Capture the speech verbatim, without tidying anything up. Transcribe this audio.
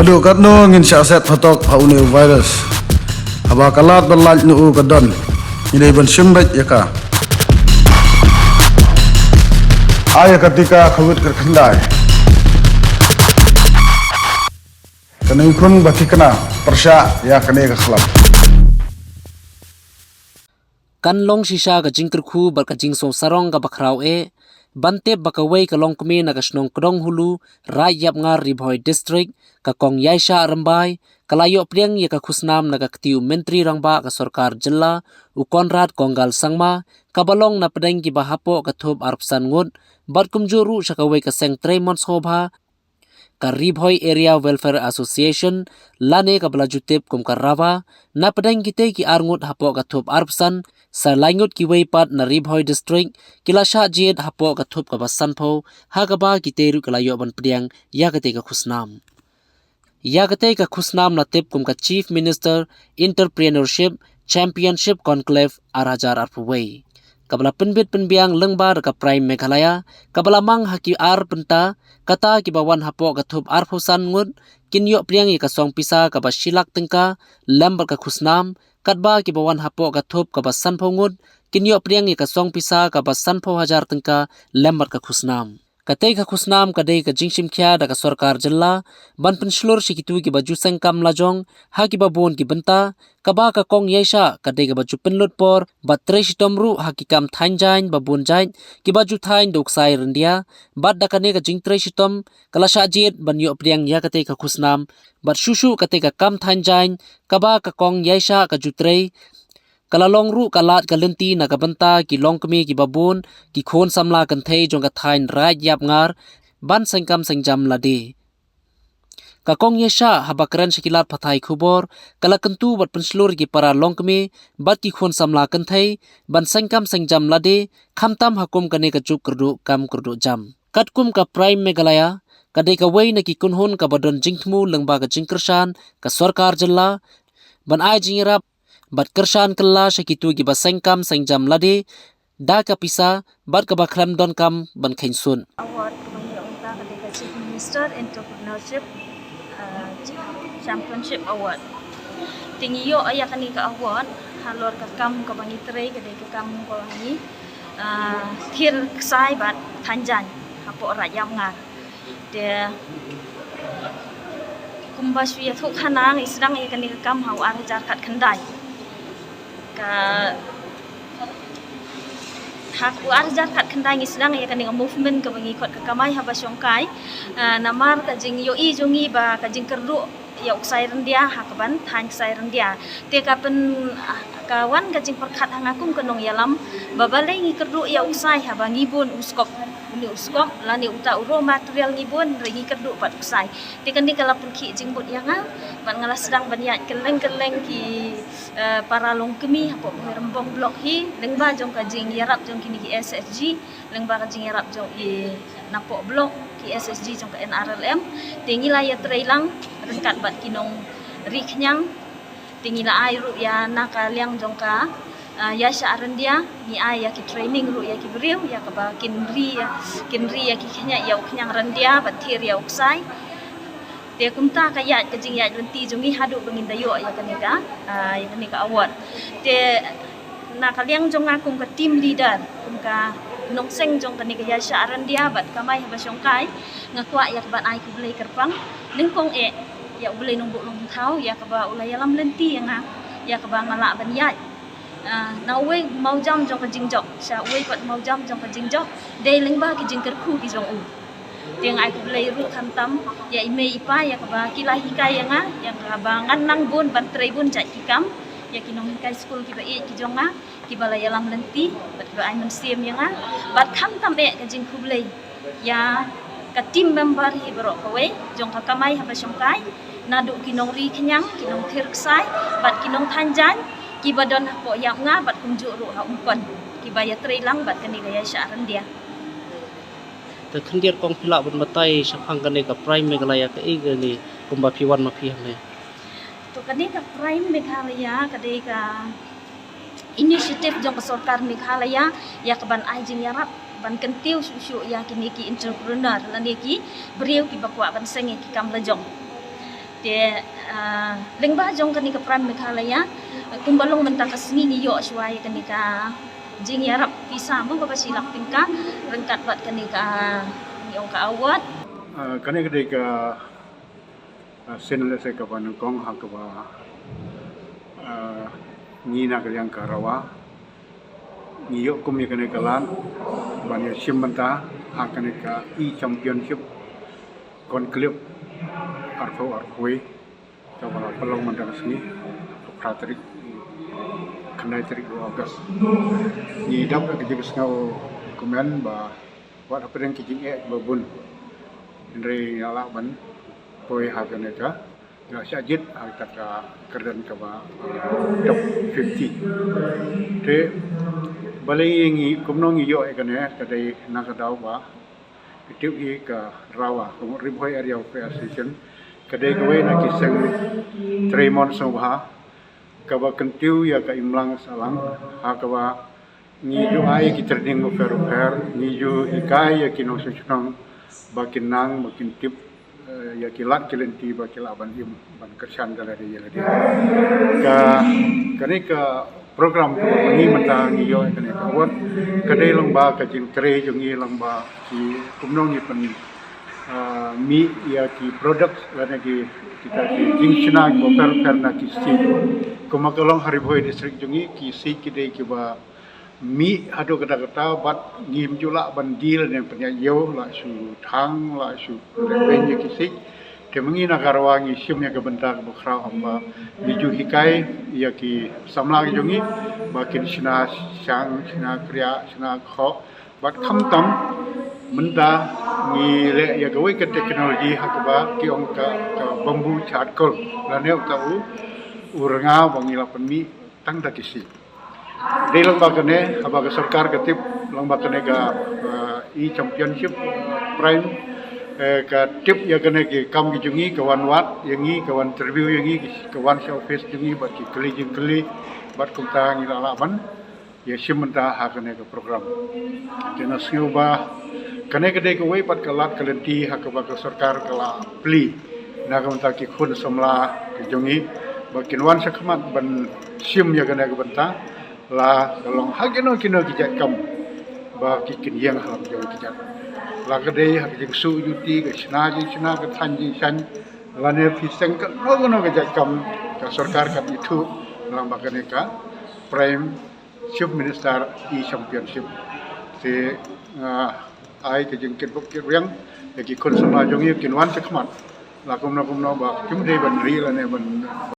Dok katno ngin shah set phatok ha une u virus. Haba ka lad ba lait na u ka don, ngi dei ban shim beit ïa ka. Ai ïa ka tika covid khyndai. Kane khun ba thikna pyrshah ïa kane ka khlap. Kan long shisha ka jingkyrkhu bad ka jingsngewsarong kaba khraw eh ban tip ba kawei ka longkmie na ka shnong Kdonghulu, Raid Yapngar, Ri Bhoi District, ka Kong Yaishah Rymbai, ka la ïoh pdiang ïa ka khusnam na ka kti u Myntri Rangbah ka Sorkar Jylla, u Conrad Kongkal Sangma, kaba long na pdeng kiba hapoh ka thup arphew san ngut, bad kumjuh ruh sha kawei ka seng trei mon sngewbha, ka Ri Bhoi Area Welfare Association, lane kaba la ju tip kum ka RAWA, na pdeng kitei ki ar ngut hapoh ka thup arphew san, sa lai ngut kiwei pat na Ri Bhoi District, ki la shah jied hapoh ka thup kaba sanphew, ha kaba kitei ruh ki la ïoh ban pdiang ïa katei ka khusnam. Ïa katei ka khusnam la tip kum ka Chief Minister Entrepreneurship Championship Conclave ar hajar arphew wei, kaba la pynbit pynbiang lyngba da ka PRIME Meghalaya, kaba la mang ha ki ar bynta, kata kiba wan hapoh ka thup arphew san ngut, kin ïoh pdiang ïa ka song pisa kaba shi lak tyngka lem bad ka khusnam, katba kiba wan hapoh ka thup kaba sanphew ngut, kin ïoh pdiang ïa ka song pisa kaba sanphew hajar tyngka lem bad ka khusnam. Katei ka khusnam ka dei ka jingshim khia da ka Sorkar Jylla ban pynshlur sha kito kiba ju seng kam lajong ha kiba bun ki bynta, kaba ka Kong Yaishah ka dei kaba ju pynlut por bad trei shitom ruh ha ki kam thaiñ jaiñ ba bun jait kiba ju thaiñ da u ksai ryndia, bad da kane ka jingtrei shitom ka la shah jied ban ïoh pdiang ïa katei ka khusnam, bad shuh shuh katei ka kam thaiñ jaiñ kaba ka Kong Yaishah ka ju trei, ka la long ruh ka lad ka lynti na ka bynta ki longkmie kiba bun, ki khun samla kynthei jong ka thaiñ Raid Yapngar, ban seng kam seng jam lade. Ka Kong Yaishah haba kren sha ki lad pathai khubor, ka la kyntu bad pynshlur ïa ki para longkmie bad ki khun samla kynthei ban seng kam seng jam lade, khamtam ha kum kane ka juk kyrduh kam kyrduh jam. Katkum ka PRIME Meghalaya, ka dei kawei na ki kynhun kaba don jingthmu lyngba ka jingkyrshan ka Sorkar Jylla ban ai jingïarap bad kyrshan kylla sha kito kiba seng kam seng jam lade da ka pisa bad kaba khlem don kam ban kheiñ sut. Award kaba ngi ïoh mynta ka dei ka Chief Minister Entrepreneurship, uh, Championship Award. Te ngi ïoh ïa kane ka award halor ka kam kaba ngi trei, ka dei ka kam kaba ngi, uh, thir ksai bad thaiñ jaiñ hapoh Raid Yapngar. Te kumba shu ïathuh khana, ngi sdang ïa kane ka kam ha u ar hajar khatkhyndai. Ka ha u ar hajar khatkhyndai ngi sdang ïa kane ka movement kaba ngi khot ka Kamai Haba Shongkai. Ah, namar ka jingïohi jong ngi ba ka jingkyrduh ïa u ksai ryndia ha kaban thaiñ ksai ryndia. Te ka pyn, ah, ka wan ka jingpyrkhat ha nga kum ka nongïalam ba balei ngi kyrduh ïa u ksai haba ngi bun u skop, une u skop lane uta u raw material ngi bun, hynrei ngi kyrduh pat u ksai. Te kane ka la pynkhih jingmut ïa nga bad nga la sdang ban ïaid kylleng kylleng ki, eh, para longkmie hapoh Bhoirymbong Block hi, lyngba jong ka jingïarap jong kine ki S H G, lyngba ka jingïarap jong i napoh block, ki S H G jong ka N R L M. Te ngi la ïatrei lang ryngkat bad ki nongri khñiang. Te ngi la ai ruh ïa na ka liang jong ka, ah, ïaishah ryndia, ngi ai ïa ki training ruh ïa ki briew ïa kaba kin ri, kin ri ïa ki khñiang, ïa u khñiang ryndia bad thir ïa u ksai. Te kumta ka ïaid, ka jingïaid lynti jong ngi haduh ba ngin da ïoh ïa kane ka, ah, ïa kane ka award. Te na ka liang jong nga kum ka team leader, kum ka nongseng jong kane ka ïaishah ryndia bad Kamai Haba Shongkai, nga kwah ïa kaban ai khublei kyrpang nyngkong eh ïa U Blei Nongbuh Nongthaw ïa kaba u la ïalam lynti ïa nga, ïa kaba nga lah ban ïaid, ah, na uwei u mawjam jong ka jingjop sha uwei pat u mawjam jong ka jingjop, dei lyngba ki jingkyrkhu ki jong u. Te nga ai khublei ruh khamtam ïa i mei i pa ïa kaba ki la hikai ïa nga, ïa kaba ngan nang bun ban trei bun jait ki kam, ïa ki nonghikai skul kiba ïeit ki jong nga, kiba la ïalam lynti bad kiba ai mynsiem ïa nga. Bad khamtam eh ka jingkhublei ïa ka team member hi baroh kawei jong ka Kamai Haba Shongkai, naduh ki nongri khñiang, ki nongthir ksai bad ki nongthaiñ jaiñ kiba don hapoh Yapngar bad kumjuh ruh ha Umkon, kiba ïatrei lang bad kane ka ïaishah ryndia. Te khyndiat kong, phi lah ban batai shaphang kane ka PRIME Meghalaya, kaei kane kumba phi wan ma phi hangne? To kane ka PRIME Meghalaya ka dei ka initiative jong ka sorkar Meghalaya ïa kaban ai jingïarap ban kyntiew shuh shuh ïa kine ki entrepreneur lane ki briew kiba kwah ban seng ïa ki kam lajong. Te, ah, lyngba jong kane ka Prime Meghalaya, kumba long mynta ka sngi ngi ïoh shuwa ïa kane ka jingïarap pisa mo kaba shi lak tyngka ryngkat bad kane ka, ngi ong ka award. Ah, kane ka dei ka, ah, sien lehse kaba nyngkong ha kaba, ah, ngi na ka liang ka RAWA ngi ïoh kum ïa kane ka lad ban ïa shim bynta ha kane ka E-Championship Conclave arphew arphew wei kaba la pynlong mynta ka sngi, ka phra tarik, khyndai tarik u August. Ngi dap da ka jingsngew kumne ba wat hapdeng ki jingeh ba bun, hynrei ngi la lah ban poi ha kane ka, ngi la shah jied ha kata ka kyrdan kaba top fifty. Te balei ngi, kumno ngi ïoh ïa kane, ka dei na ka daw ba ka tip hi ka RAWA, ka Ri Bhoi Area Welfare Association, ka dei kawei na ki seng trei mon sngewbha kaba kyntiew ïa ka imlang sahlang, ha kaba ngi ju ai ki training bapher bapher, ngi ju hikai ïa ki nongshong shnong ba kin nang, ba kin tip, eh, ïa ki lad ki lynti ba ki lah ban im, ban kyrshan da lade ïa lade. Ka, kane ka program kaba ngi mynta ngi ïoh ïa kane ka award, ka dei lyngba ka jingtrei jong ngi lyngba ki, kumno ngi pyn, ah, mih ïa ki product lane ki, kita ki jingshna kiba pher pher na ki siej. Kumba ka long ha Ri Bhoi District jong ngi, ki siej ki dei kiba mih haduh katta katta bad ngim ju lah ban die lane pynïaid ïew, la shu thang, la shu lehbeiñ ïa ki siej. Te ma ngi na ka RAWA ngi shim ïa ka bynta kaba khraw haba ngi ju hikai ïa ki samla ki jong ngi ba kin shna shang, shna kriah, shna khoh, bad khamtam mynta ngi leh ïa kawei ka technology ha kaba ki ong ka, ka bamboo charcoal, lane uta u, u rnga ba ngi la pynmih tang da ki siej. Dei lyngba kane, haba ka sorkar ka tip lyngba kane ka, eh, E-Championship Prime, eh, ka tip ïa kane ki kam ki jong ngi, ka wan wad ïa ngi, ka wan interview ïa ngi, ka wan sha office jong ngi bad ki kylli jingkylli, bad kumta ngi la lah ban ïa shim bynta ha kane ka program. Te nga sngew ba kane ka dei kawei pat ka lad ka lynti ha kaba ka sorkar ka la plie na ka bynta ki khun samla ki jong ngi ba kin wan shakhmat ban shim ïa kane ka bynta, la ka long ha kino kino ki jait kam ba ki kin ïeng ha la ka jong ki jait. La ka dei ha ka jingsuh juti, ka shna jingshna, ka thaiñ jingthaiñ, lane phi seng kano kano ka jait kam, ka sorkar ka ithuh lyngba kane ka Prime Chief Minister E-Championship. Te, ah, ai ka jingkitbok kitrwiang ïa ki khun samla jong ngi kin wan shakhmat, la kumno kumno ba kim dei ban ri lane ban